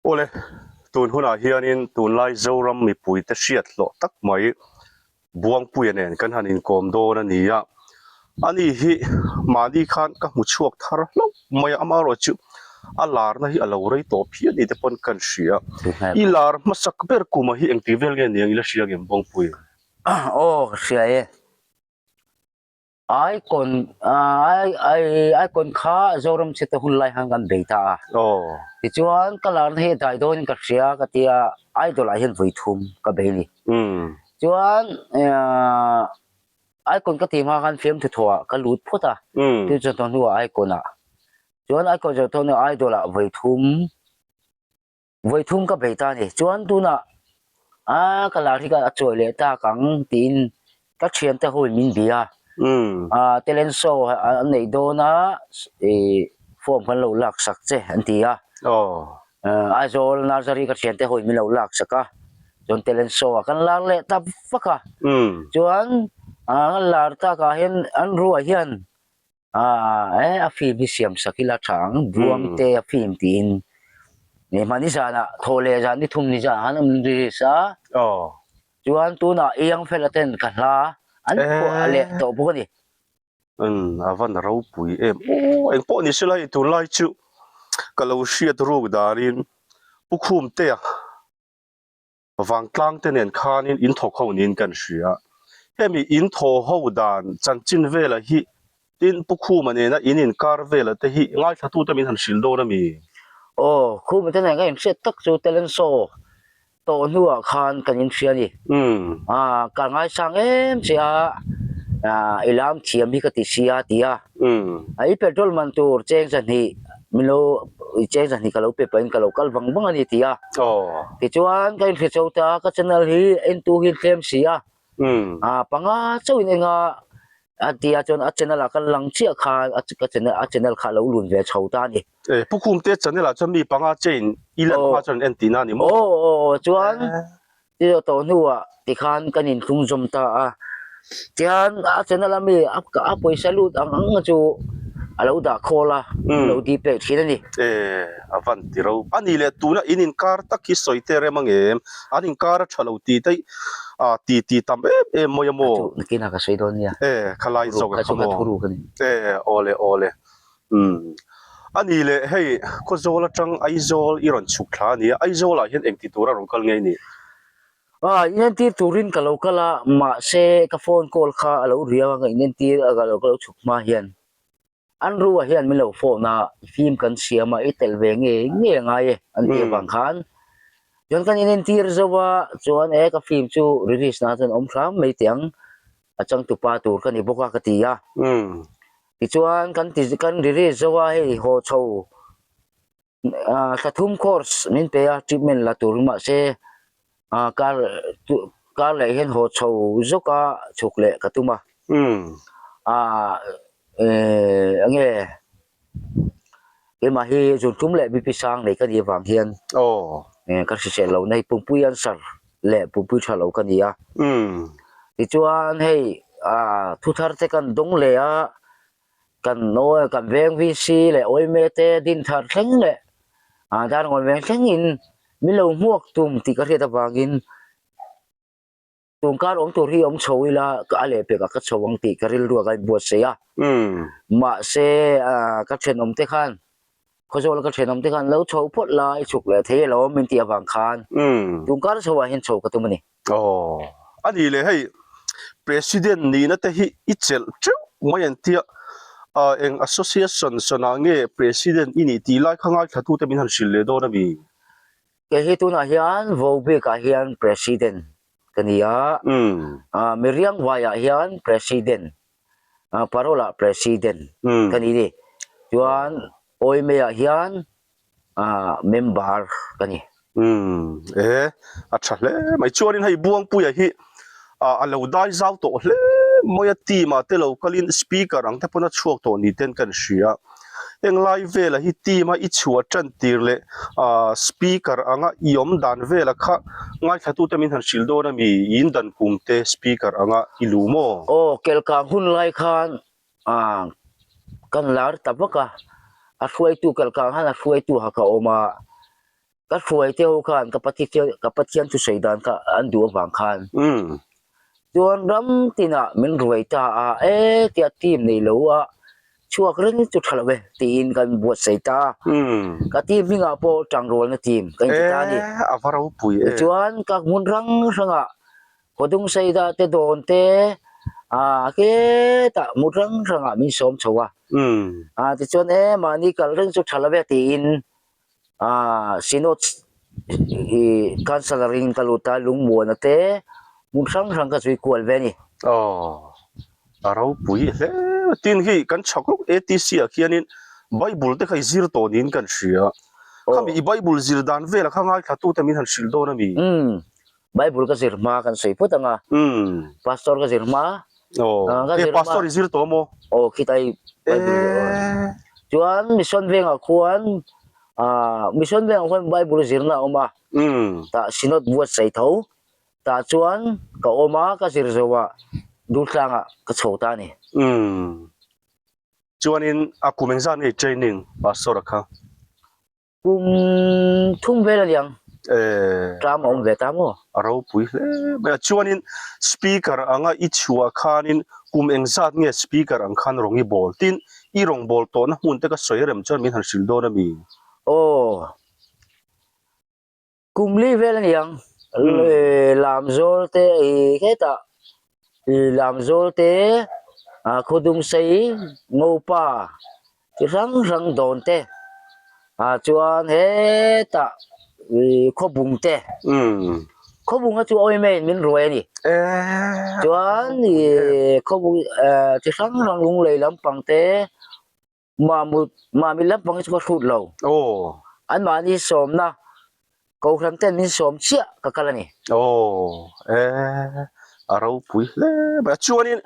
Awle, tun hunah hianin tunlai Zoram mipuite hriat hlawh tak mai Buangpuia nen kan han inkawm dawn a ni a. Ani hi mahni khan ka hmu chhuak thar hlauh mai a, amaherawhchu a larna hi a lo rei tawh phian ni te pawn kan hria. I lar hmasak ber kuma hi engti vel nge niang i la hria ngem Buangpui? Aw ka hria e. Icon icon kha Zoram chhete hun lai khan kan bei ta a. Tichuan ka larna hi dai dawnin ka hria ka tia idol ah hian vawi thum ka bei a ni. Chuan icon ka tih hma khan fiamthu thawh ah ka lut phawt a. Chu chuan hnuah icon ah chuan icon zawh tawh hnuah idol ah vawi thum Vawi thum ka bei ta a ni. Chuan tunah a ka lar hi ka chawi leh tak ang tiin ka thiante hoin min bia a. Ah talent show an neih dawn a ih form kan lo lak sak che an ti a. Aizawl nursery ka thiante hoin min lo lak sak a. Chuan talent show ah kan lar leh ta vak a. Chuan kan lar takah hian an ruah hian Aaa e a film hi siam sak ila tha ang buang te a film tiin nge hmani zanah thawh leh zan ni thum ni zan han awm release a chuan tunah iang fela ten ka hla an phuah leh tawh bawk a ni. Umm a van ropui em aw engpawh ni sela hei tunlai chu ka lo hriat ruk danin Pu Khumtea Vangtlang te nen khanin in thawk ho niin kan hria. Hemi in thaw ho dan chanchin vela hi tin Pu Khuma nena in inkar vela te hi ngaithlatute min han hrilh dawn a mi? Aw, Khuma te nen ka inhriat tak chu talent show tawh hnuah khan kan inhria a ni. Aaa, ka ngaisang em che a, aaa i lam thiam hi ka ti sia a ti a. I petrol man tur cheng zahnih min lo i cheng zahnih ka lo pe pahin ka lo kal vang vang a ni ti a. Tichuan ka inhre chho ta ka channel hi entu hi tlem si a. Panga chauhin eng a a ti a chuan a channel ah ka lang chiah khan a ka channel a channel kha a lo lun ve chho ta a ni. Pu Khumte channel ah chuan mi panga chain i lan hma chuan an en tihna a ni maw? Aw aw chuan Tih tawh hnuah tikhan kan inhlung zawm ta a, tihian a channel a mi a pawisa lut ang ang chu a lo dah khawl a, a lo dip leh thin a ni. E, a van ti ro. A nih leh tuna in inkar tak hi sawi te rem ang em? An inkar a tha lo ti daih a, ti ti tam em em mai a maw? Chu nakinah ka sawi dawn nia. E, khalai zawk a kha maw? E, awle awle. Umm. A nih leh hei Khawzawl atang Aizawl i rawn chhuk thla a ni a, Aizawlah hian engti tura rawn kal ngei ni? Ah, inentir turin ka lo kal a, mahse ka phone call kha a lo riau a, ka inentir a ka lo ka lo chhuk hma hian Andrew-a hian min lo phone a, i film kan siam a, i tel ve ngei ngei a ngai e an tih avang khan chuan kan inentir zo a, chuan e ka film chu release na chuan awm hram mai teh ang, a changtupa tur ka ni bawk a ka ti a. Tichuan kan ti kan release zo a hei haw chho ah thla thum course min pe a treatment la tur mahse ah kar kar leh hian haw chho zawk a chhuk leh ka tum a ah eh enge keimah hi zunthum leh bp sang nei ka nih avang hian eh ka hrisel lohna hi pumpui ulcer leh pumpui tha lo ka ni a tichuan hei ah thu thar te kan dawng leh a kan kan veng VC leh Awime te din thar thleng leh ah Darngawn veng thlengin min lo hmuak tum tih ka hriat avangin. Tungkar awm tur hi awm chho ila a lehpek ah ka chho ang tih ka rilru ah ka inbuatsaih a. Mahse ka thenawm te khan Khawzawl ka thenawm te khan lo chho phawt la i chhuk leh thei alawm min tih avang khan tungkar chho ah hian chho ka tum a ni. Aw a ni le hei President nihna te hi i chelh teuh mai an tia eng association sawnah nge President i nih tih lai kha ngaithlatute min han hrilh leh dawn a mi? Kei hi tunah hian Vobik ah hian President ka ni a, Miriangvai ah hian President, Parol ah President ka ni ni. Chuan Awimei ah hian member ka ni. E, a tha hle mai. Chuanin hei Buangpuia hi a lo dai zau tawh hle mai a, team ah te lo kalin speaker ang te pawn a chhuak tawh ni ten kan hria. Englai vela hi team a i chhuah tan tir leh ah speaker anga i awm dan vela kha ngaithlatute min han hrilh dawn a mi in dan kum te speaker anga i luh maw? Aw kelkang hun lai khan ah kan lar ta vak a, a hruaitu kelkang khan a hruaitu ha ka awm a. Ka hruai te ho khan ka Pathian ka Pathian thusawi dan kha an duh avang khan chuan ram tinah min ruai ta a, e tia team nei lo a chhuak reng chu tha lo e tiin kan buatsaih ta a, ka team hmingah pawh tangrualna team ka inti ta a ni. A va ropui e. Tichuan ka hmun hrang hrangah Khawdung Saida te dawn te ah hetah hmun hrang hrangah min sawm chho a, tichuan e mahni kal reng chu tha lo e tiin ah Synod ih councillor in ka lut a lungmuana te hmun hrang hrang ka zui kual ve a ni. Aw a ropui hle tin hi kan chhak lawk ATC ah khianin Bible te kha i zir tawh niin kan hria khami i Bible zir dan velah kha ngaithla tute min han hrilh dawn a mi? Umm Bible ka zir hma kan sawi phawt ang a Pastor ka zir hma ka zir hma Pastor i zir tawh maw? Aw khitai Bible chuan Mission vengah khuan Mission vengah khuan Bible zirna a awm a tah Synod buatsaih tho tah chuan ka awm a ka zir zo a Durtlangah ka chho ta a ni. Chuanin a kum engzat nge training Pastor a kha? Kum thum vel a niang. Tlam a awm ve ta maw? A ropui hle mai a. Chuanin speaker anga i chhuah khanin kum engzat nge speaker ang khan rawng i bawl? Tin, i rawn bawl tawhna hmun te ka sawi rem chuan min han hrilh dawn a mi? Aw. Kum li vel a niang. Lamzawl te i hetah i Lamzawl te Khawdungsei Ngopa chi hrang hrang dawn te ah chuan hetah i Khawbung te Khawbung a chu awimei in min ruai a ni. Chuan i Khawbung chi hrang hrang lunglei lampang te Mahmut, Mahmi lampang hi chu ka hrut lo. Aw. Anmahni sawmna, Kohhran ten min sawm chiah ka kal a ni. Aw, e, a ropui hle mai a. Chuanin,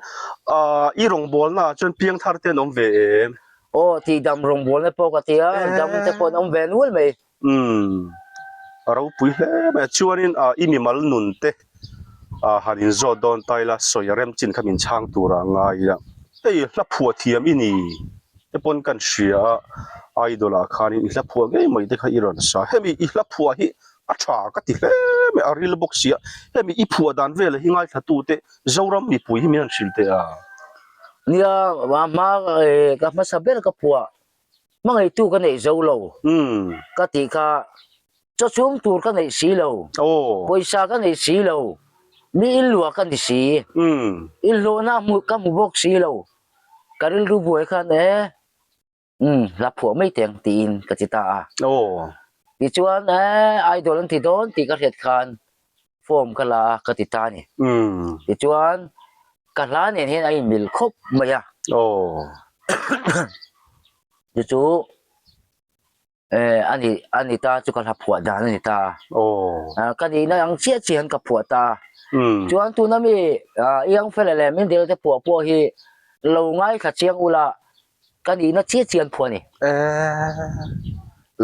ah, i rawngbawlna ah chuan piangthar te an awm ve em? Aw, tihdam rawngbawlna pawh ka ti a, dam te pawh an awm ve nual mai. Umm, a ropui hle mai a. Chuanin, ah, i mimal nun te, ah, han inzawt dawn ta ila, sawi a rem chin kha min chhang tura a ngai a. Hei, hla phuah thiam i ni te pawn kan hria a, idol ah khanin i hla phuah ngei mai te kha i rawn sa. Hemi i hla phuah hi a tha ka ti hle mai, a ril bawk sia. Hemi i phuah dan velah hi ngaithlatute Zoram mipui hi min han hrilh teh a. Nia, hma ka hmasa ber ka phuah Hmangaihtu ka neih zo lo ka tih kha chaw chhum tur ka neih si lo, pawisa ka neih si lo, mi inluah ka ni si, inhlawhna ka hmu bawk si lo, ka rilru buai khan e umm hla phuah mai teng tiin ka ti ta a. Tichuan e idol an ti dawn tih ka hriat khan form ka la a ka ti ta a ni. Tichuan ka hla nen hian a inmil khawp mai a. Chu chu a ni a ni ta chu ka hla phuah dan a ni ta a. Ka nihna ang chiah chiah hian ka phuah ta a. Chuan tuna mi Iang Fela leh Mindel te phuah pawh hi lo ngaithla chiang ula ka nihna chiah chiah an phuah a ni.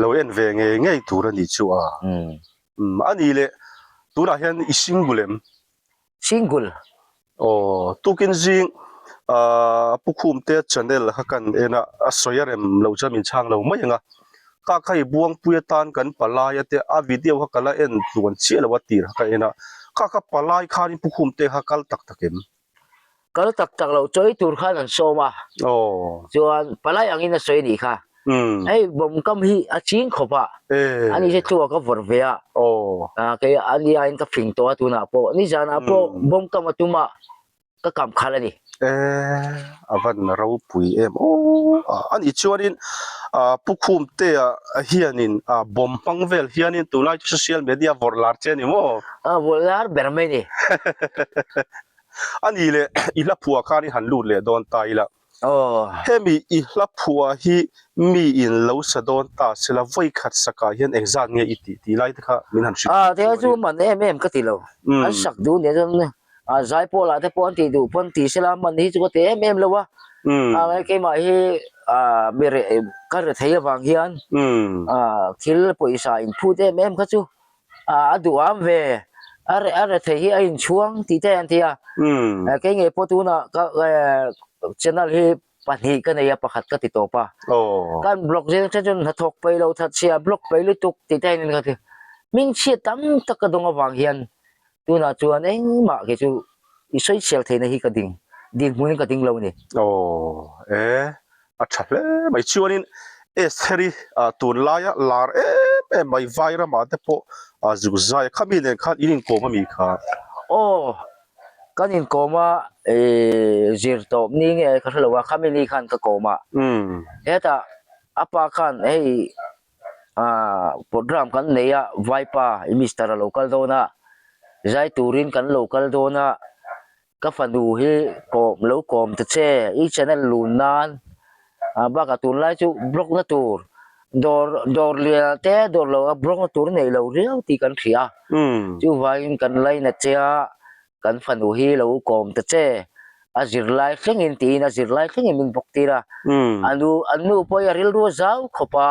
Lo en ve ngei ngei tur a nih chu a. Umm a ni leh tunah hian i single em? Single. Aw tukin zing ah Pu Khumte channel kha kan en a, a sawi a rem lo chuan min chhang lo mai ang a. Kha kha i Buangpui atan kan palai a te a video kha ka la en tluan chiah lo a tir kha ka en a. Kha kha palai khanin Pu Khumte kha kal tak tak em? Kal tak tak lo chawi tur khan an sawm a, chuan palai angin a sawi anih kha. Hei bawmkam hi a ching khawp a, ani hi tluak a vawrh ve a, kei ani aiin ka fing tawh a tunah pawh, nizanah pawh bawmkam a tum a, ka kam khalh a ni. A van ropui em aw, ani chuanin Pu Khumtea hianin bawm hmang vel hianin tunlai chu social media vawrh lar che a ni maw? Vawrh lar ber mai a ni. A ni leh i hla phuah khan i han lut leh dawn ta ila. Hemi i hla phuah hi mi in lo sa dawn ta sela vawi khat sakah hian engzat nge i tih tih lai te kha min han hrilh Ah, te chu man em em ka ti lo. An sak duh nia chuan zai pawh lah te pawh an tih duh pawn ti sela man hi chu ka ti em em lo a. Keimah hi mi reh ka re thei avang hian thil pawisa inphut em em kha chu a duham ve a reh a rethei hi a inchhuang tih te an ti a kei ngei pawh tunah ka channel hi pahnih ka nei a pakhat ka ti tawp a kan blog zing te chuan hnathawk peih lo that chhia blog peih lutuk tih te hian ka ti. Hmingchhiat tam tak ka dawng avang hian tunah chuan engmah kei chu i sawichhial theihna hi ka ding dinhmunin ka ding lo a ni. Aw e, a tha hle mai. Chuanin Estheri tunlaia lar em em mai vai ramah te pawh zuk zai a, khami nen khan in inkawm ami kha? Aw, kan inkawm a, zir tawp ni nge ka hre lo a, khami ni khan ka kawm a. Hetah a pa khan hei Aaa program kan nei a vaipa i mister a lo kal dawn a zai turin kan lo kal dawn a ka fanu hi kawm lo kawm ta che i channel lun nan ah bakah tunlai chu block na tur dawr dawr lian te dawr lo a block na tur nei lo riau tih kan hria chuvangin kan lainat che a. Kan fanu hi lo kawm ta che, a zirlai thlengin tiin a zirlai thlengin min bawk tir a. A nu an nu pawh hi a rilru a zau khawp a,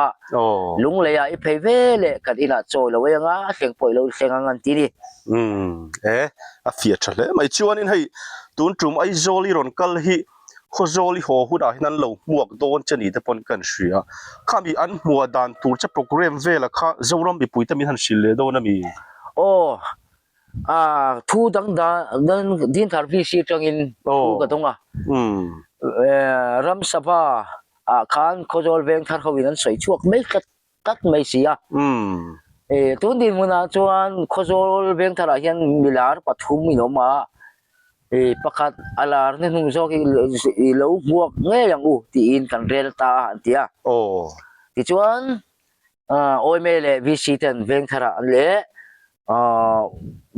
lungleiah i phei ve leh kan inah chaw i lo ei ang a, a thleng pawh i lo thleng ang an ti ni. Umm e, a fiah tha hle mai. Chuanin hei tun tum Aizawl i rawn kal hi Khawzawl i haw hunah hian an lo hmuak dawn che ni te pawn kan hria. Khami an hmuah dan tur che programme vela kha Zoram mipuite min han hrilh leh dawn a mi? Aw, A thu dang dan Dinthar VC atangin thu ka dawng a. Ram Sabha ah khan Khawzawl Vengthar ho in an sawi chhuak mai tlat tlat mai si a. Tun dinhmunah chuan Khawzawl Vengthar ah hian milar pathum in awm a. Pakhat a lar hnu hnung zawk hi i lo hmuak ngei ang u tiin kan rel ta a an ti a. Tichuan Awime leh VC ten Vengthar ah leh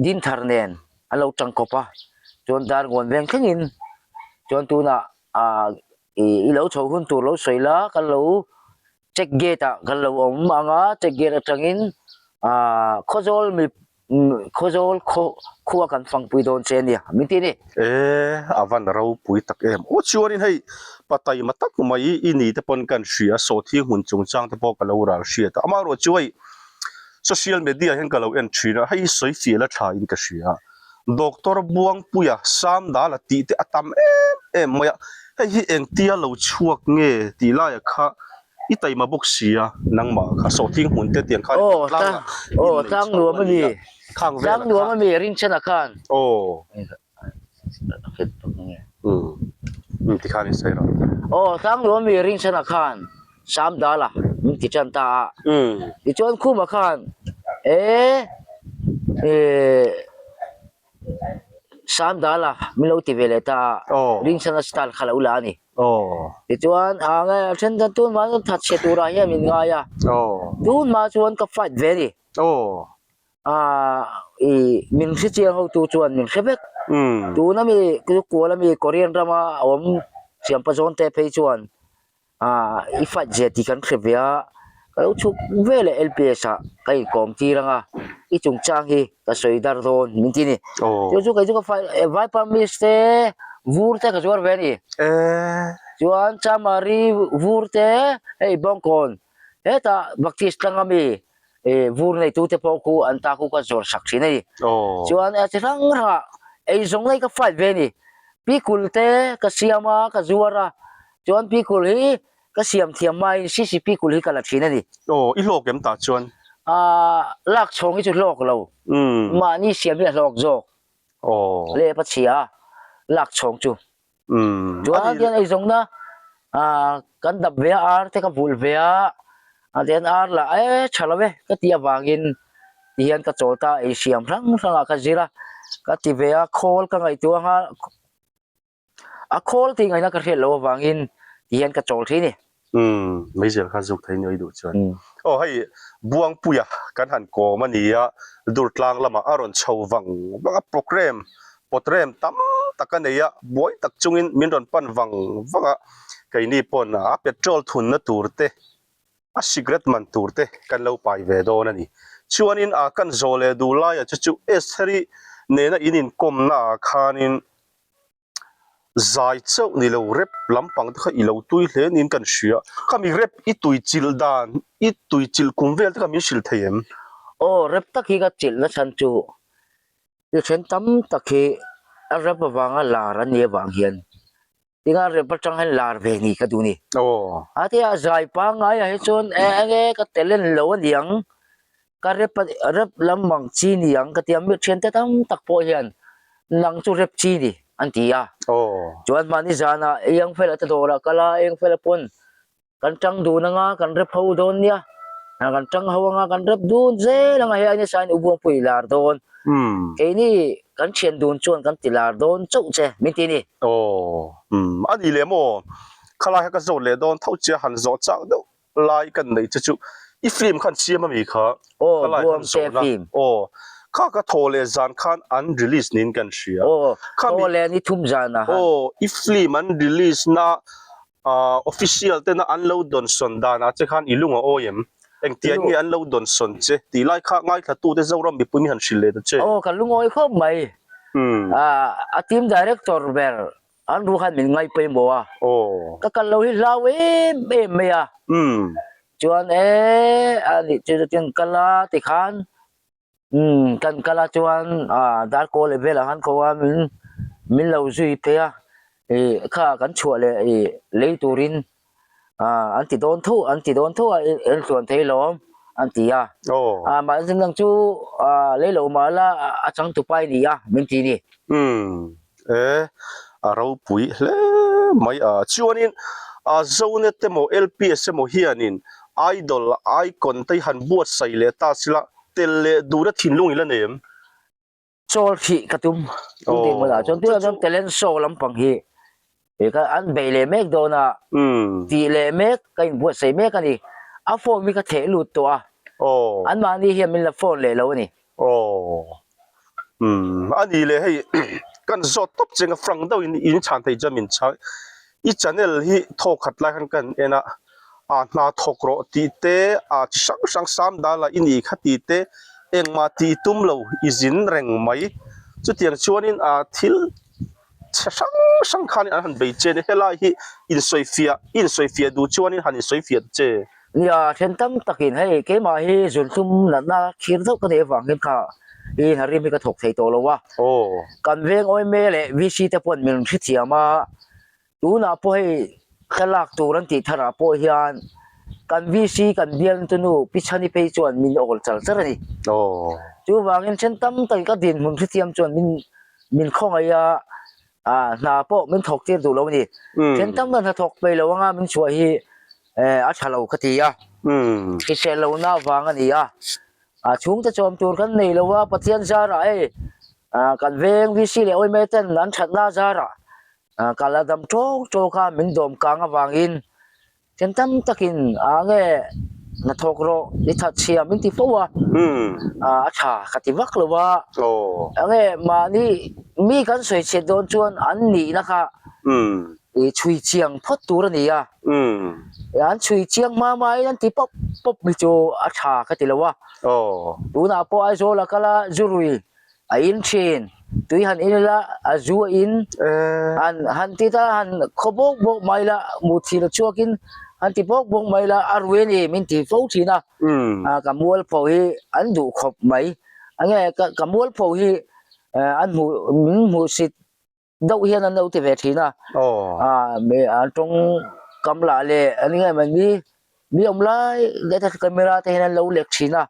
Dinthar nen an lo tang kawp a, chuan Darngawn veng thlengin chuan tunah i lo chho hun tur lo sawi la, kan lo check gate ah kan lo awm ang a, check gate atangin Khawzawl mi Khawzawl khua kan fangpui dawn che ania min ti a ni. E, a van ropui tak em. Aw chuanin hei pataima tak mai i ni te pawn kan hria, sawhthing hmun chungchang te pawh ka lo ral hriat a, amaherawh chu hei Social media hian ka lo en thin a, hei sawi fiah la tha in ka hria. Doctor Buangpuia Samdala tih te a tam em em mai a, hei hi engtia lo chhuak nge tih laia kha i taima bawk si a, nangmah kha sawhthing hmun te tiang khan i tlang a, in nei chho a ni a, khang vel a kha. Rinchhana khan. Aw. Umm tikhan in sawi rawh. Aw Tlangnuam mi Rinchhana khan Samdala min ti tan ta a. Tichuan Khuma khan e Samdala min lo ti ve leh ta a. Rinchhana style kha lo la a ni. Tichuan a nge a then chuan tun hma chuan thatchhe turah hian min ngai a. Tun hma chuan ka fight ve a ni. Aaa i min hre chiang ho tu chuan min hre vek. Tuna mi kual ami Korean rama awm Siampa zawn te phei chuan aaa i fight zia tih kan hre ve a, ka lo chhuk ve leh LPS ah ka inkawm tir ang a, i chungchang hi ka sawi dar dawn min ti a ni. Chu chu kei chu ka fight Viper Mist te vur te ka zuar ve a ni. Chuan Chamari vur te hei Bawngkawn hetah Baptist tlang ami eh vur neitu te pawh khu an ta khu ka zawr sak thin a ni. Chuan a chi hrang hrang ah ei zawng lai ka fight ve a ni. Pikul te ka siam a, ka zuar a, chuan pikul hi ka siam thiam hmain sisi pikul hi ka la thin a ni. Aw, i hlawk em tah chuan? Aaa, lak chhawng hi chu hlawk lo. Mahni siam hi a hlawk zawk. Aw. Leh pachhia lak chhawng chu. Chuan tiang eizawnna kan dap ve a ar te ka vulh ve a a tian ar lah e tha lo e ka tih avangin tihian ka chawl ta ei siam hrang hrang ah ka zir a ka ti ve a khawl ka ngaihtuah anga a khawl tih ngaihna ka hriat loh avangin tihian ka chawl thin a ni. Umm meizel kha zuk thei nuai duh chuan. Aw hei Buangpuia kan han kawm a nia, Durtlang lamah a rawn chho vang vang a, programme pawtrem tam tak a nei a, buai tak chungin min rawn pan vang vang a, keini pawn a petrol thunna tur te, a cigarette man tur te kan lo pai ve dawn a ni. Chuanin a kan zawh leh duh laiah chu chu Estheri nena in inkawmna ah khanin Zai chauh ni lo rep lampang te kha i lo tui hle niin kan hria. Khami rep i tui chilh dan, i tui chilh kum vel te kha min hrilh thei em? Aw, rep tak hi ka chilh na chhan chu i then tam tak hi a rep avanga lar a nih avang hian tinga rep atang hian lar ve ni ka duh ni. Aw. A tia zai pangngai ah hi chuan eng enge ka talent lo a niang. Ka rep a rep lam mang chi ni ang ka ti a, mi thiante tam tak pawh hian nang chu rep chi ni an ti a. Chuan mahni zanah eng fela te dawrah kal a, eng fela pawn kan tang dun anga kan rep ho dawn nia, kan tang ho anga kan rep dun zel anga hei aina sain u Buangpui lar dawn. Keini kan thian dun chuan kan ti lar dawn chauh che min ti ni. Aw, a ni leh maw? Khalai kha ka zawt leh dawn tho che han zawh chak deuh lai kan neih che chu i film khan siam ami kha Aw ka lai khan Buangte zawhna film. aw kha ka thaw leh zan khan an release niin kan hria Aw khami thaw leh ni thum zan ah khan. Aw i film an release na ah official tena an lo dawnsawn dan ah che khan i lung a awi em engtiang nge an lo dawnsawn che tih lai kha ngaithla tute Zoram mipui mi han hrilh leh ta che. Aw ka lungawi khawp mai. Ah a team director ber An ru khan min ngai pawimawh a, ka kal lo hi hlau em em mai a. Chuan e a nih chu chutin kal a tikhan umm kan kal a chuan ah darkaw leh velah khan ko a min min lo zui phei a ih kha kan chhuah leh ih lei turin ah an ti dawn tho an ti dawn tho a en tluan thei lawm an ti a. Ah mahse nang chu ah lei lo mah la a changtupa i ni a min ti ni. Umm e a ropui hle mai a chuanin a Zonet emaw LPS emaw hianin idol icon te hi han buatsaih leh ta sila tel leh duhna thinlung i la nei em? Chawl hrih ka tum tum tih hmunah chuan tunah chuan talent show lampang hi ih ka an beih leh mek dawn a tih leh mek ka inbuatsaih mek a ni a phone hi ka theh lut tawh a anmahni hian min la phone leh lo a ni. Aw umm a ni leh hei kan zawt tawp cheng a frank deuh in in chhan thei chuan min chhang i channel hi thaw khat lai khan kan en a ah hna thawk rawh tih te ah chi hrang hrang sam dal ah i ni kha tih te engmah tih tum lo i zin reng mai chutiang chuanin ah thil chhe hrang hrang khanin an han bei che a ni helai hi insawifiah i insawifiah duh chuanin han insawifiah che. Nia then tam takin hei keimah hi zunhlum natna khir deuh ka neih avangin kha i hnarim hi ka thawk thei tawh lo a kan veng awime leh VC te pawn min hrethiam a. Tunah pawh hei thlalak tur an tih tharah pawh hian kan VC kan bialtu nu Pi Chhani phei chuan min awl char char a ni. Chuvangin then tam takin ka dinhmun hrethiam chuan min min khawngaih a, ah hna pawh min thawk tir duh lo a ni. Then tam tak hnathawk peih lo anga min chhuah hi a tha lo ka ti a, hrisel lohna avang a ni a. A chhungte chawm tur kan nei lo a, Pathian zarah hei kan veng VC leh Awime ten an thatna zarah Ka la dam ṭawk ṭawk a, min dawm kang avangin then tam takin a nge hnathawk rawh i that chhia min ti fo a, a tha ka ti vak lo a, a nge mahni mi kan sawi chhiat dawn chuan an nihna kha i chhui chiang phawt tur a ni a, an chhui chiang hma hmain an ti pawp pawp hi chu a tha ka ti lo a, tunah pawh Aizawl a kal a zurui a in thin tui han in ila a zu a in han han ti ta han khaw bawk bawk mai ila muthil chhuak in han ti bawk bawk mai ila a rui a ni min ti fo thin a ah ka mualpho hi an duh khawp mai enge ka ka mualpho hi an hmuh min hmuhsit deuh hian an lo ti ve thin a ah me an tawng kam lah leh an nge mai mi mi awm lai leh camera te hian an lo lek thin a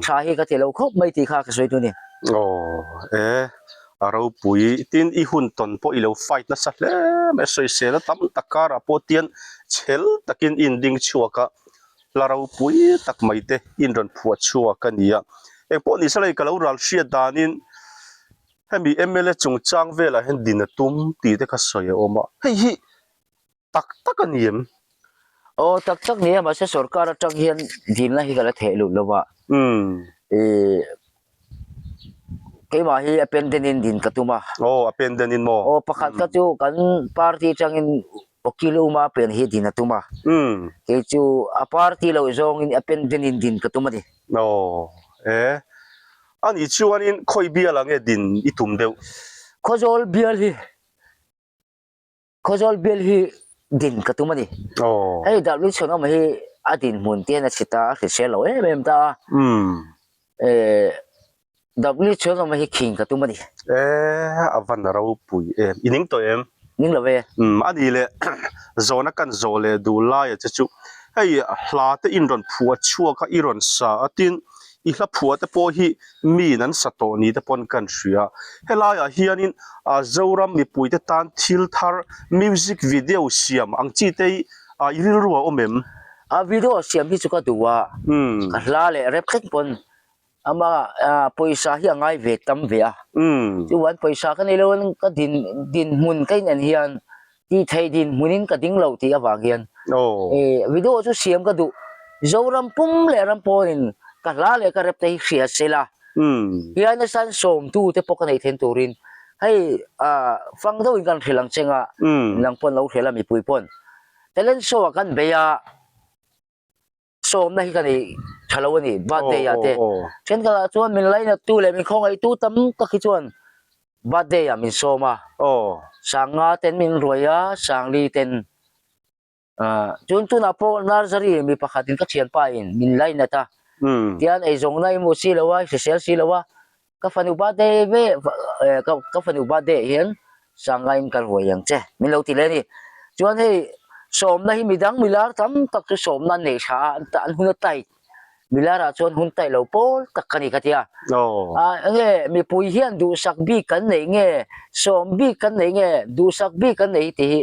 tha hi ka ti lo khawp mai tih kha ka sawi tu ni. Aw e a ropui tin i hun tawn pawh i lo fight nasa hle mai sawisel a tam tak karah pawh tian chhel takin i inding chhuak a hla ropui tak mai te i inrawn phuah chhuak a ni a engpawh ni sela ka lo ral hriat danin Hemi mla chungchang velah hian din a tum tih te kha sawi a awm a, hei hi tak tak a ni em? Aw tak tak ni a, mahse sorkar atang hian dilna hi ka la theh lut lo va. Ih keimah hi a pen den in din ka tum a. Aw a pen den in maw? Aw pakhat kha chu kan party atangin ukil uma pen hi din a tum a. Kei chu a party loh zawngin a pen den in din ka tum a ni. Aw e A nih chuanin khawi bial ah nge din i tum deuh? Khawzawl bial hi Khawzawl bial hi din ka tum a ni. Hei Darlui Chhuanawma hi a dinhmun te hian a chhi ta a hrisel lo em em ta a. Darlui Chhuanawma hi khing ka tum a ni. E a van ropui em. I ning tawh em? Ning lo ve. Umm a nih leh zawhna kan zawh leh duh laia che chu hei hla te in rawn phuah chhuak a i rawn sa a tin. I hla phuah te pawh hi miin an sa tawh ni te pawn kan hria. Helaiah hianin Zoram mipuite tan thil thar music video siam ang chi te hi i rilru a awm em? A video siam hi chu ka duh a, ka hla leh rep thleng pawn ama pawisa hi a ngai ve tam ve a. Chuan pawisa ka nei lo in ka din dinhmun ka inen hian Tih theih dinhmunin ka ding lo tih avang hian video chu siam ka duh. Zoram pum leh ram pawnin ka hla leh ka rep te hi hria se la, hian nasa sawmtu te pawh ka neih then turin hei fang deuhin kan hrilh ang cheng a, nang pawn lo hrilh a mipui pawn talent show ah kan bei a. Sawmna hi ka nei tha lo a ni birthday ah te. Thenkhat ah chuan min lainat tu leh min khawngaih tu tam tak hi chuan birthday ah min sawm a. Sanga ten min ruai a, Sangli ten chuan tunah pawh nursery mi pakhat in ka thianpa in min lainat a. Tian eizawnna i hmu si lo a, i hrisel si lo a, Ka fanu birthday ve ka fanu birthday ah hian Sangain ka ruai ang che min lo ti leh a ni. Chuan hei sawmna hi midang milar tam tak chu sawmna an nei tha a an hun a tight milar ah chuan hun tight lo pawl tak ka ni ka tia. Enge mipui hian duhsak bik kan neih nge sawm bik kan neih nge duhsak bik kan neih hi tih hi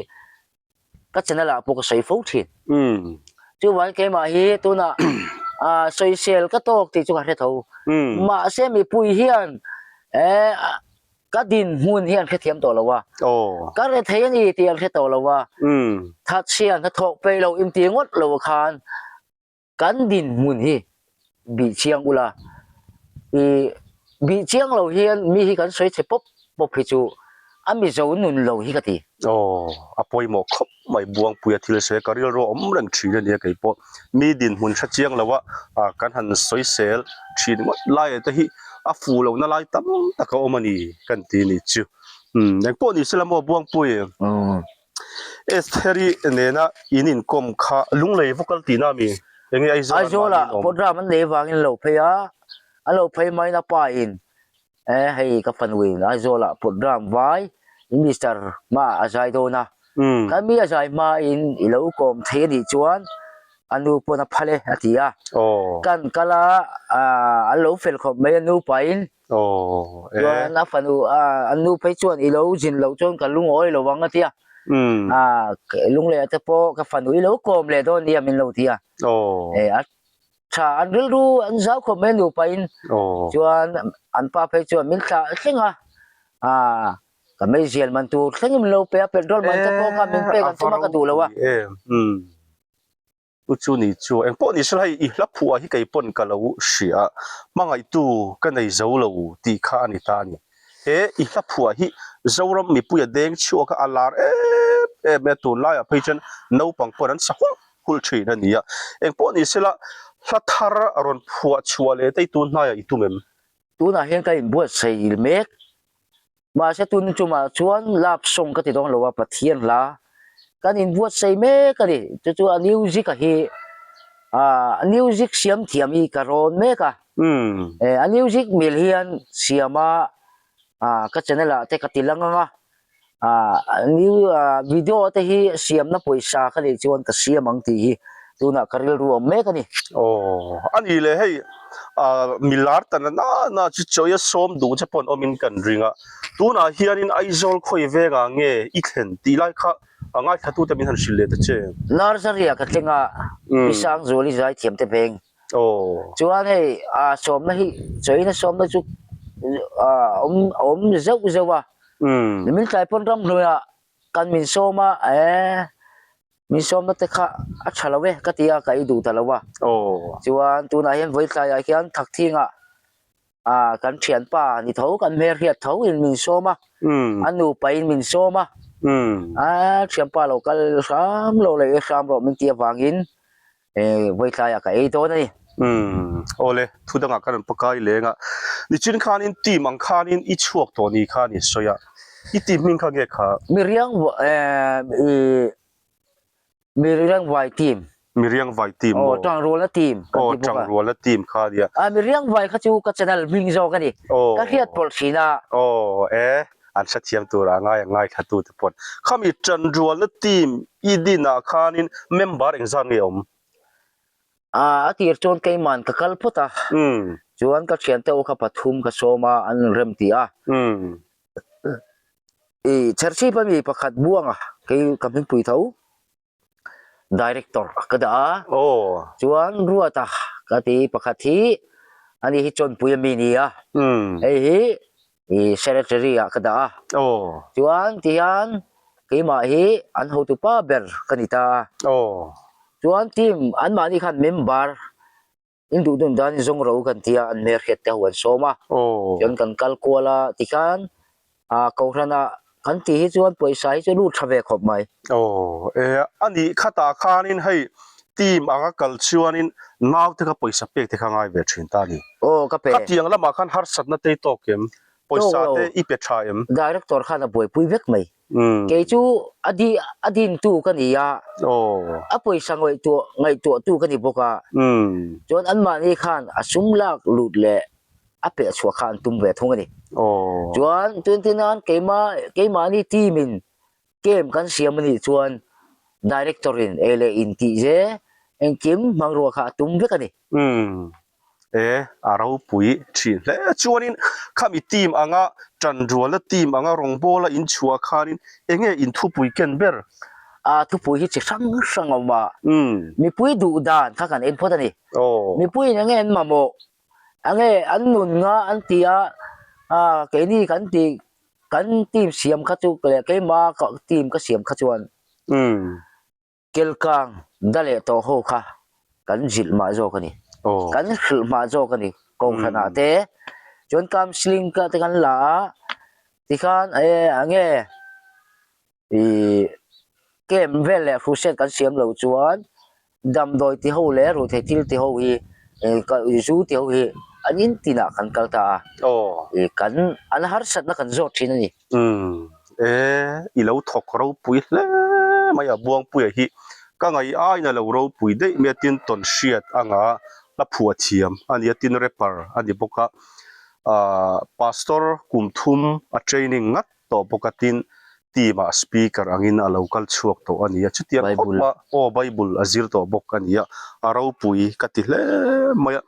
ka channel ah pawh ka sawi fo thin. Chuvangin keimah hi tunah ah sawisel ka tawk tih chu ka hre tho. Mahse mipui hian eh ka dinhmun hi an hrethiam tawh lo a. Ka hre thei a ni tih an hre tawh lo a. Thatchhia hnathawk peih lo inti ngawt lo khan Kan dinhmun hi bih chiang ula, i bih chiang lo hian mi hi kan sawi chhe pawp pawp hi chu a mizo nun lo hi ka ti. Aw, a pawimawh khawp mai Buangpuia thil sawi a, ka rilru a awm reng thin a nia kei pawh. Mi dinhmun hre chiang lo a, kan han sawi sel thin ngawt lai te hi a fu lohna lai tam tak a awm a ni kan ti ni chu. Umm, engpawh ni sela maw Buangpui? Estheri nena in inkawm kha lunglei vawkal tihna a mi? Enge Aizawl an Aizawl ah mahni in awm? program an nei vangin an lo phei a, an lo phei maiin a pa in eh hei ka fanu in Aizawl ah program vai minister hma ah a zai dawn a, kan mi a zai hma in i lo kawm thei a nih chuan a nu pawn a phal e a ti a, kan kal a an lo fel khawp mai a nupa in Aw e. Chuan a fanu a an nu phei chuan i lo zin loh chuan ka lungawi lo ang a ti a. A lungleh te pawh ka fanu i lo kawm leh dawn nia min lo ti a. Aw. E a tha an rilru an zau khawp mai nupa in. Aw. Chuan an pa phei chuan min thlah thleng a. A ka meizial man tur thleng in min lo pe a petrol man te pawh kha min pek an tum a ka duh lo a. E umm. Chu chu ni chu engpawh ni sela hei i hla phuah hi kei pawn ka lo hria a, hmangaihtu ka nei zo lo tih kha a ni ta a ni. He i hla phuah hi Zoram mipuia deng chhuak a, a lar em em mai a, tunlaiah phei chuan naupang pawn an sa hulh hulh thin a ni a. Engpawh ni sela hla thar a rawn phuah chhuah leh te hi tun hnaiah i tum em? Tunah hian ka inbuatsaih mek Mahse tun chumah chuan love song ka ti dawn lo a, Pathian hla kan inbuatsaih mek a ni. Chu chu a music a hi ah music siam thiam hi ka rawn mek a. A music mil hian siam a ah ka channel ah te ka ti lang ang a, ah video te hi siamna pawisa ka neih chuan ka siam ang tih hi tunah ka rilru awm mek a ni. Aw a ni le hei ah mi lar ta na na chu chawi a sawm duh che pawh an awmin kan ring a, tunah hianin Aizawl khawi vengah nge i thlen tih lai kha a ngaithlatute min han hrilh leh ta che. Nursery ah ka thleng a, Pi Sangzuali zaithiam te veng. Aw. Chuan hei ah sawmna hi chawina sawmna chu ah awm awm zeuh zeuh a, min tlai pawn ramhnuaiah kan min sawm a eh min sawmna te kha a tha lo e ka ti a ka ei duh ta lo a chuan tunah hian vawi tlaiah hian Thakthingah ah kan thianpa ni tho kan hmelhriat tho in min sawm a a nupa in min sawm a a thianpa lo kal hram lo leh i hram rawh min tih avangin Eh, vawi tlaiah ka ei dawn a ni. Umm, awle, thu dangah ka rawn pakai leng a. Nichin khanin team ang khanin i chhuak tawh ni kha a ni sawi a. I team hming kha nge kha? Miriang eh, i Miriang vai team. Miriang vai team maw? Aw, Tangrualna team kan ti bawk a. Aw, Tangrualna team kha a nia. Ah, Miriang vai kha chu ka channel hming zawk a ni. Aw. Ka hriat pawlh thin a. Aw, e, an hrethiam turah a ngai a ngaithla te pawh. Khami Tanrualna team i dinah khanin member engzat nge awm? Ah, a tir chuan keiman ka kal phawt a. Chuan ka thiante ho kha pathum ka sawm a, an rawn rem ti a. I Chherchhip ami pakhat Buanga kei ka hmingpui tho Director ka dah a. Chuan Ruata ka ti pakhat hi ani hi Chawnpui ami ni a. Hei hi i Secretary ah ka dah a. Chuan tihian keimah hi an hotupa ber ka ni ta a. Chuan team anmahni khan member In duh dun dan in zawng ro kan tia an hmel hriat te ho an sawm a, chuan kan kal kual a tikhan ah kohhran ah kan tih hi chuan pawisa hi chu lut tha ve khawp mai. Aw e a nih khatah khanin hei team anga kal chuanin naute kha pawisa pek te kha ngai ve thin ta a ni. Aw ka pe. Khatiang lamah khan harsatna te i tawk em? Pawisa te i pe tha em? Director khan a buaipui vek mai. Kei chu a di a dintu ka ni a, a pawisa ngaihtuah ngaihtuahtu ka ni bawk a, chuan anmahni khan a sum lak lut leh a peh chhuah kha an tum ve thung a ni. Chuan tuntinan keima keimahni team in camp kan siam a nih chuan director in ei leh in tih ze engkim hmangrua kha a tum vek a ni. Umm e a ropui thin hle chuanin khami team anga tanrualna team anga rawngbawla in chhuah khanin enge in thupui ken ber? A thupui hi chi hrang hrang a awm a, mipui duh dan kha kan en phawt a ni. Mipuiin enge an mamawh, enge an nun nga an ti a, keini kan tih kan team siam kha chu leh keima team ka siam kha chuan Kelkang da leh tawh ho kha kan zilh mah zawk a ni. Kan hrilh mah zawk a ni Kohhran ah te. Chuan counselling ka te kan la a, tikhan e enge ih camp vel leh crusade kan siam loh chuan damdawi ti ho leh ruihtheih thil ti ho hi zu ti ho hi an in tinah kan kal ta a. Ih kan an harsatna kan zawt thin a ni. Umm e i lo thawk ropui hle mai a Buangpuia hi ka ngaih aiin a lo ropui daih mai a tin tawn hriat anga hla phuah thiam a ni a tin rapper a ni bawk a ahh pastor kum thum a training ngat tawh bawk a tin team ah speaker angin a lo kal chhuak tawh a ni a chutiang khawp a aw bible a zir tawh bawk a ni a a ropui ka ti hle mai a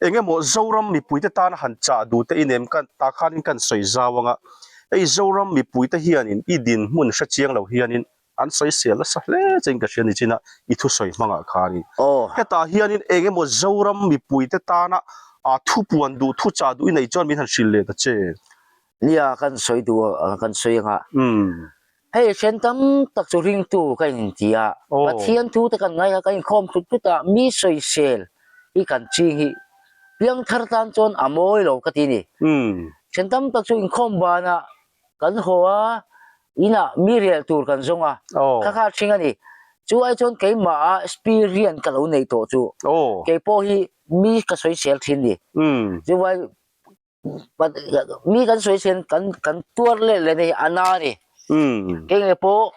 eng emaw Zoram mipuite tana han chah duh te inem ka tah khanin kan sawi zau ang a hei Zoram mipuite hianin i dinhmun hre chiang lo hianin an sawi sel nasa hle chein ka hria ni chin a i thusawi hmangah khanin hetah hianin eng emaw Zoram mipuite tana a thupuan duh thuchah duh i nei chuan min han hrilh leh ta che. Nia kan sawi duh a kan sawi anga hei then tam tak chu ringtu ka inti a Pathian thu te kan ngai a kan inkhawm thut thut a mi sawisel hi kan ching hi piangthar tan chuan a mawi lo ka ti ni then tam tak chu inkhawm banah kan haw a inah mi rel tur kan zawng a kha kha a hring a ni chu ai chuan keimah a experience ka lo neih tawh chu keipawh hi mi ka sawisel thin ni chuvai Mi kan sawi sen kan kan tuar leh leh hi a na a ni. Kei nge pawh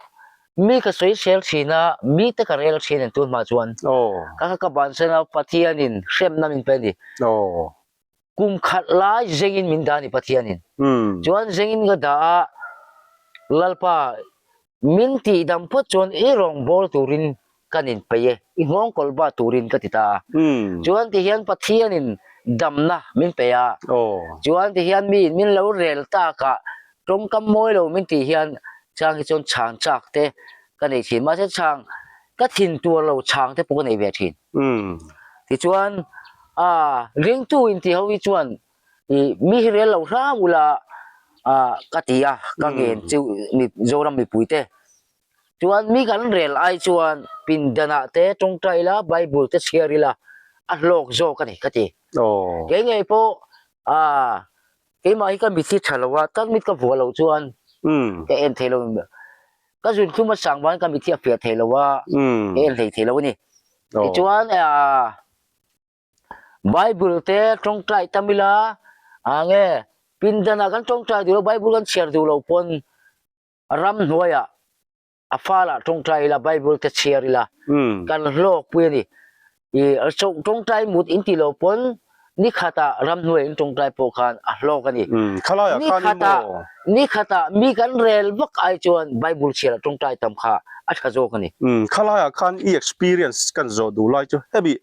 mi ka sawi sel thin a, mi te ka rel thin an tun hma chuan. Ka kha ka bansan a Pathianin hremna min pe a ni. Kum khat lai zengin min dah a ni Pathianin. Chuan zengin ka dah a, Lalpa Min tihdam phawt chuan i rawngbâwl tûrin kan inpeih e, i nghawngkawlh bât tûrin ka ti ta a. Chuan tihian Pathianin damna min pe a. Chuan tihian miin min lo rêl tâkah tawngkam mawi lo min tih hian chang hi chuan chhang châk te ka nei thin. Mahse chhang ka thin tuar lo chhang te pawh ka nei ve thin. Tichuan, a ringtu intih ho hi chuan I mi hi rel lo hram ula ah ka ti a ka ngen chu mi Zoram mipui te chuan mi kan rel ai chuan pindanah te tawngtai ila Bible te chhiar ila a hlawk zawk a ni ka ti. Kei ngei pawh ah keimah hi ka mit hi tha lo a tak mit ka vuah loh chuan ka en thei lo ka zun thlum a sang vangin ka mit hi a fiah thei lo a ka en hlei thei lo a ni. Tichuan ah Bible te tawngtai tam ila a nge pindan ah kan tawngtai duh lo Bible kan chhiar duh lo pawn ram hnuaiah a fal ah tawngtai ila Bible te chhiar ila kan hlawk pui a ni ih tawngtai mut in tih loh pawn ni khatah ram hnuaiah in tawngtai pawh khan a hlawk a ni ni khatah ni khatah mi kan rel vak ai chuan Bible chhiar ah tawngtai tam kha a tha zawk a ni. Khalaiah khan i experience kan zawh duh lai chu hemi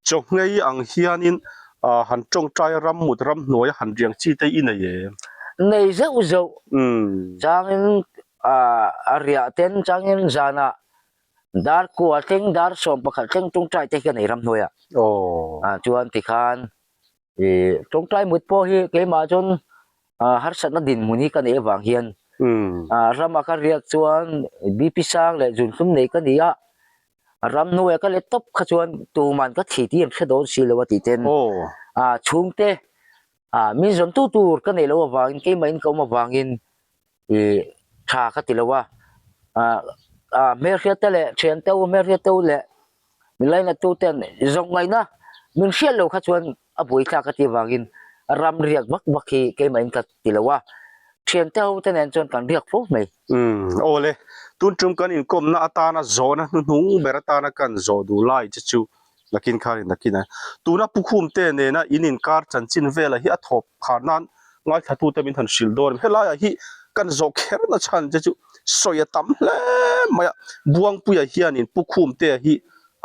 Chawhngei ang hianin Ah han tawngtai a rammut ramhnuai a han riang chi te i nei em? Nei zeuh zeuh. Changin ah a riah ten changin zanah dar kua thleng dar 11 thleng tawngtai te hi ka nei ramhnuai ah. Ah chuan tikhan ih tawngtai mut pawh hi keimah chuan ah harsatna dinhmun hi ka neih avang hian ah rama ka riak chuan BP sang leh zunhlum nei ka ni a. Ramhnuaia ka let tawp kha chuan tuman ka thi tih an hre dawn si lo a tih ten ah chhungte ah min zawn tu tur ka neih loh avangin keimah in ka awm avangin ih tha ka ti lo a ah ah hmelhriat te leh thian te u hmelhriat te u leh min lainat tu ten zawng ngaihna min hriat loh kha chuan a buaithlak a tih avangin ram riak vak vak hi keimah in ka ti lo a, thiante ho te nen chuan kan riak fo mai. Umm awle, tun tum kan inkawmna atana zawhna hnuhnung ber atana kan zawh duh lai che chu nakin kharin nakin a. Tuna Pukhum te nena in inkar chanchin vela hi a thawp khar nan ngaithlatute min han hrilh dawn em? Helaiah hi kan zawh kherna chhan che chu sawi a tam hle mai a, Buangpuia hianin Pukhum te hi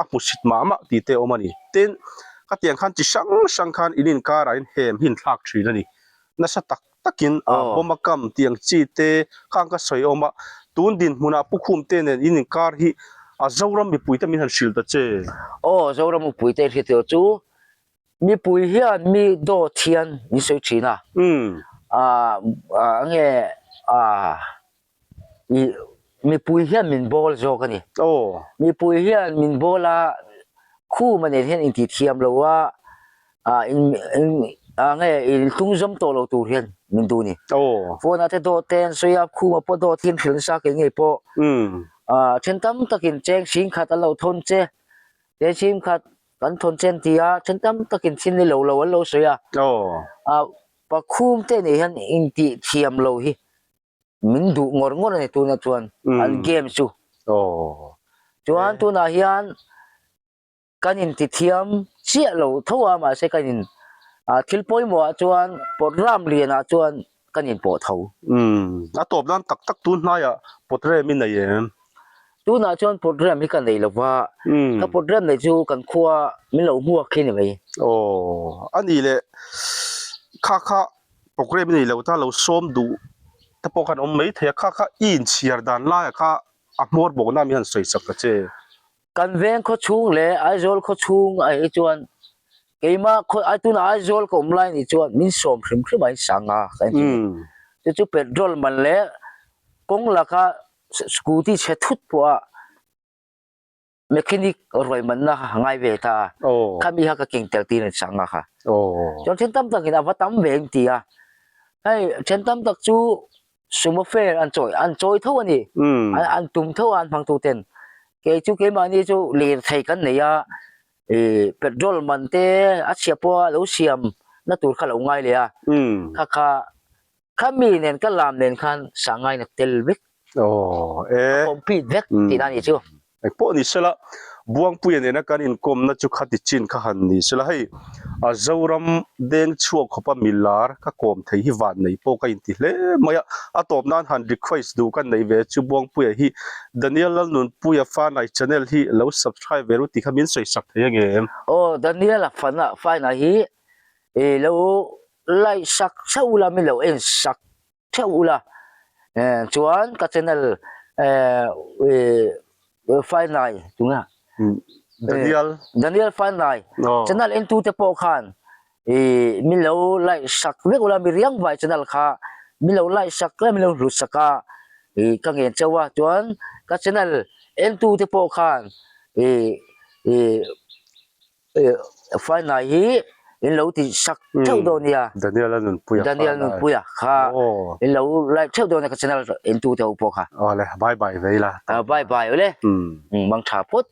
a hmusit mah mah tih te a awm a ni. Tin, khatiang khan chi hrang hrang khan in inkarah in hem hi inthlak thin a ni. Nasa tak takin a bawm a kam tiang chi te khang ka sawi awm a, tun dinhmunah Pukhum te nen in inkar hi a Zoram mipui te min han hrilh ta che. Aw, Zoram mipui te hriat tawh chu mipui hian mi dawt hian min sawi thin a. Aaa enge aaa. Ih mipui hian min bawl zawk a ni. Aw. Mipui hian min bawl a, khuma nen hian intih thiam lo a, ah in in ah nge in hlung zawm tawh lo tur hian min duh a ni. Aw. Phone ah te dawt te an sawi a, khuma pawh dawt hi an hrilh nasa kei ngei pawh. Umm. Ah then tam takin cheng hring khat an lo thawn che, cheng hring khat kan thawn che an ti a, then tam takin thil ni lo lo an lo sawi a. Aw. Ah pakhum te nih hian intih thiam lo hi min duh ngawr ngawr a ni tunah chuan an game chu chuan tunah hian kan inti thiam chiah lo tho a mahse kan in ah thil pawimawh ah chuan pawt ram lian ah chuan kan in pawh tho. Umm a tawp nan tak tak tun hnaiah pawt rem i nei em? Tunah chuan pawt rem hi ka nei lo va, ka pawt rem nei chu kan khua min lo hmuak khi ni mai. Aw a nih leh kha kha Programme i nei lo ta lo sawm duh te pawh khan awm mai thei a, kha kha i inchhiar dan laiah kha a hmawr bawkna mi han sawi sak ta che. Kan veng khaw chhung leh Aizawl khaw chhung a hi chuan keimah khaw ai tunah Aizawl ka awm lai nih chuan min sawm hrim hrim a in sang a ka en thin. Chu chu petrol man leh kawng laka scooty chhe thut pawh a Mechanic ruai manna kha ngai ve ta a, khami kha ka keng tel tir a ni sanga kha. Chuan then tam takin a va tam ve ang ti a, hei then tam tak chu sumo fare an chawi an chawi tho a ni, an tum tho a an hmang tu ten. Kei chu keimahni chu lirthei kan nei a, ih petrol man te a chhia pawha lo siam na tur kha lo ngai leh a, kha kha Khami nen ka lam nen khan sangaina tel vek. Aw e. A complete vek tihna a nih chu. Eng pawh ni sela, Buangpuia nena kan inkawmna chu khati chin kha han ni sela, hei a Zoram deng chhuak khawpa milar ka kawm thei hi van nei pawh ka inti hle mai a, a tawp nan han request duh ka neih ve chu Buangpuia hi Daniel Lalnunpuia Fanai channel hi lo subscribe ve ru tih kha min sawi sak thei angem? Aw Daniel-a Fanai hi i lo Like sak theuh ula min lo en sak theuh ula eh chuan ka channel eh Fainai tunge Daniel Daniel Fainai channel en tu te pawh khan ih min lo like sak vek ula mi riang vai channel kha min lo like sak min lo hlut sak a ih ka ngen chauh a chuan ka channel en tu te pawh khan ih ih Fainai hi in lo ti sak theuh dawn nia. Daniel a nunpuia kha. Daniel nunpuia kha in lo like theuh dawn nia ka channel en tu te ho pawh kha. Awle bye bye ve ila. Bye bye awle. Mang tha phawt.